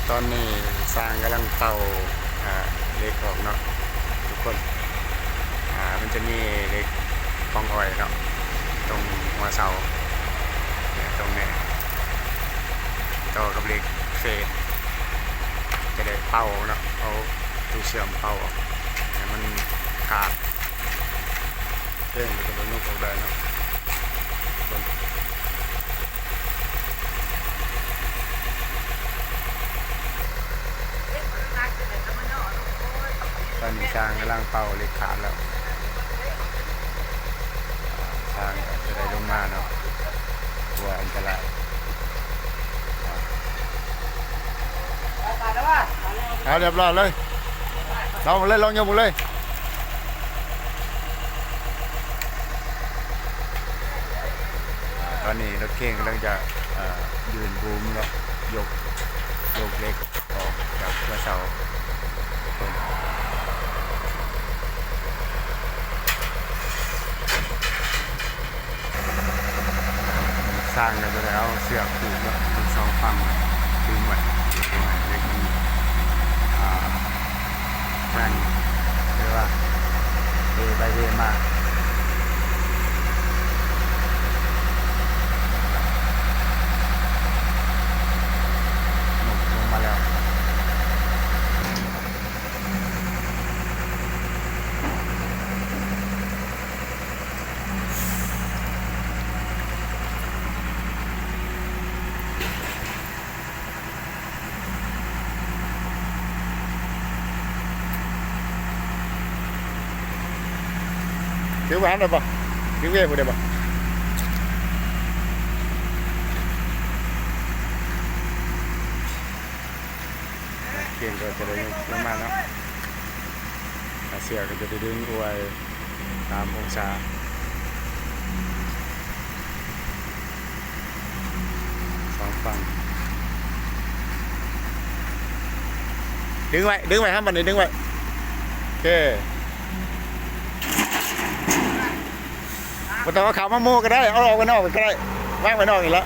ຕອນນີ້ຊ່າງກຳລັງເປົ່າ ອ່າ ເຫຼັກອອກເນາະທຸກຄົນ. ອ່າ ມັນຈະມີເຫຼັກຂອງອ້ອຍເນາະ ຕົງຫົວເສົາ ຕົງນີ້ ຕໍ່ກັບເຫຼັກເຟດ ຈະໄດ້ເປົ່າອອກເນາະ ເອົາຕູ້ເຊື່ອມເປົ່າອອກໃຫ້ມັນຂາດ. ເຄຣນກໍຈະບໍ່ຍົກອອກໄດ້ເນາະ. ຕອນນີ້ຊ່າງກຳລັງເປົ່າເຫຼັກຂາດແລ້ວ. ຊ່າງກໍຈະໄດ້ລົງມາເນາະ ກົວອັນຕະລາຍ. ເອົາ ລຽບຮ້ອຍເລີຍ ລອງເບິ່ງເລີຍ ລອງຍົກເບິ່ງເລີຍ. ອ່າ ຕອນນີ້ລົດເຄນກຳລັງຈະ ເອີ ຍື່ນບູມເນາະ ຍົກ ຍົກເຫຼັກອອກຈາກຫົວເສົາ. ຊ່າງກໍຈະໄດ້ເອົາເຊືອກຜູກເນາະ ທັງສອງຝັ່ງດຶງໄວ້ ເພື່ອບໍ່ໃຫ້ເຫຼັກມັນ ອ່າ ແຂວ່ງ ຫຼືວ່າເວໄປເວມາ. ຍົກລົງມາແລ້ວ. ຖືໄວ້ຫັ້ນໄດ້ບໍ່? ຖືເວຜູ້ໃດບໍ່? ເຄນກໍຈະໄດ້ລົງມາເນາະ ເຊືອກກໍຈະໄດ້ດຶງອວຍ ສາມອົງສາ ສອງຝັ່ງ. ດຶງໄວ້ ດຶງໄວ້ ຫ້າມບັດນີ້ ດຶງໄວ້. ໂອເຄ ບໍ່ຕ້ອງເອົາເຂົ້າມາໝູ່ກໍໄດ້ ເອົາອອກໄວ້ນອກກໍໄດ້ ວາງໄວ້ນອກນີ້ລະ.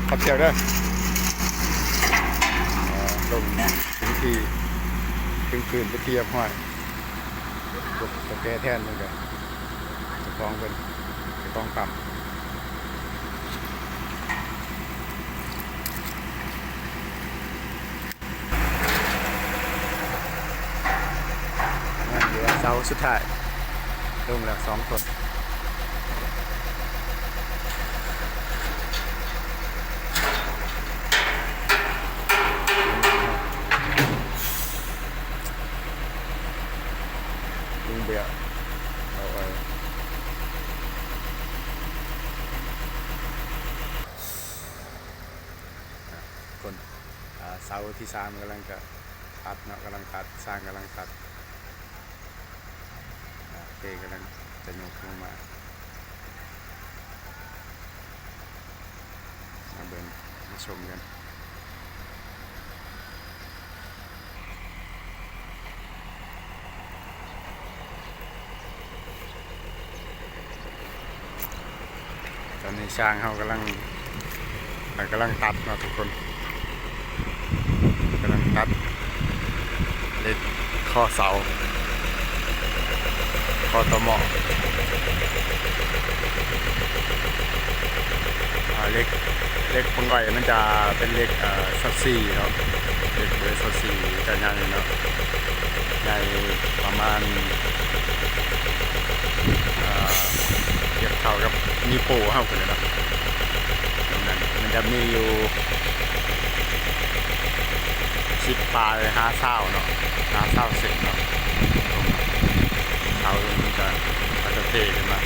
ພັບເຊືອກເດີ ລົງເປັນທີ່ ເປັນພື້ນເປັນທີ່ຮຽບຮ້ອຍ. ກະແປແທນເພິ່ນກະ ເຈົ້າຂອງເພິ່ນ ເຈົ້າຂອງປ້ຳ. ຍັງເຫຼືອເສົາສຸດທ້າຍ ລົງແລ້ວສອງຕົ້ນ. ລຸງເບຍ ເອົາໄວ້ ອ່າ ຄົນ ອ່າ ເສົາທີສາມກຳລັງຈະຕັດເນາະ ກຳລັງຕັດ ຊ່າງກຳລັງຕັດ ອ່າ ເຄກຳລັງຈະຍົກລົງມາ. ມາເບິ່ງ ມາຊົມກັນ. ຕອນນີ້ຊ່າງເຮົາກຳລັງ ກຳລັງຕັດເນາະທຸກຄົນ ກຳລັງຕັດເຫຼັກຂໍ້ເສົາ ຂໍ້ຕໍ່ໝໍ້ ອ່າ ເຫຼັກ ເຫຼັກປອງໄກມັນຈະເປັນເຫຼັກ ເອີ ຊາວສີ່ເນາະ ເຫຼັກເບີຊາວສີ່ຈະໃຫຍ່ເນາະ ໃຫຍ່ປະມານ ອ່າ ທຽບເທົ່າກັບນິ້ວໂປ້ເຮົາພຸ້ນແຫຼະເນາະ. ມັນຈະມີຢູ່ສິບປາຍຫາຊາວເນາະ ຫາຊາວເຊັນເນາະ. ເສົາມັນຈະ ເຂົາຈະເທຂຶ້ນມາ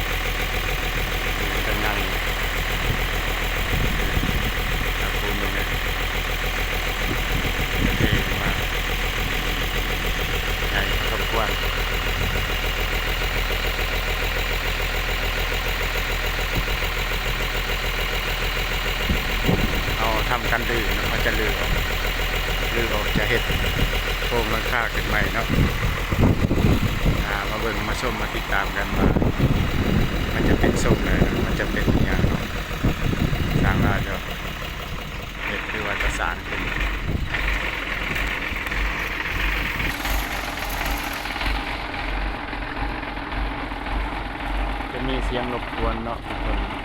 ມັນຈະໃຫຍ່ ຖ້າຄູນເບິ່ງເດ້ ຈະເທຂຶ້ນມາ ໃຫຍ່ພໍສົມຄວນ. ເຮົາທຳການຮື້ເນາະ ເຮົາຈະຮື້ອອກ ຮື້ອອກຈະເຮັດໂຄງຫຼັງຄາຂຶ້ນໃໝ່ເນາະ. ອ່າ ມາເບິ່ງມາ ຊົມມາຕິດຕາມກັນວ່າ ມັນຈະເປັນຊົງໃດເນາະ ມັນຈະເປັນອີ່ຫຍັງເນາະ ຊ່າງລາວຈະເຮັດ ຫຼືວ່າຈະສ້າງຂຶ້ນ. ຈະມີສຽງລົບກວນເນາະທຸກຄົນ.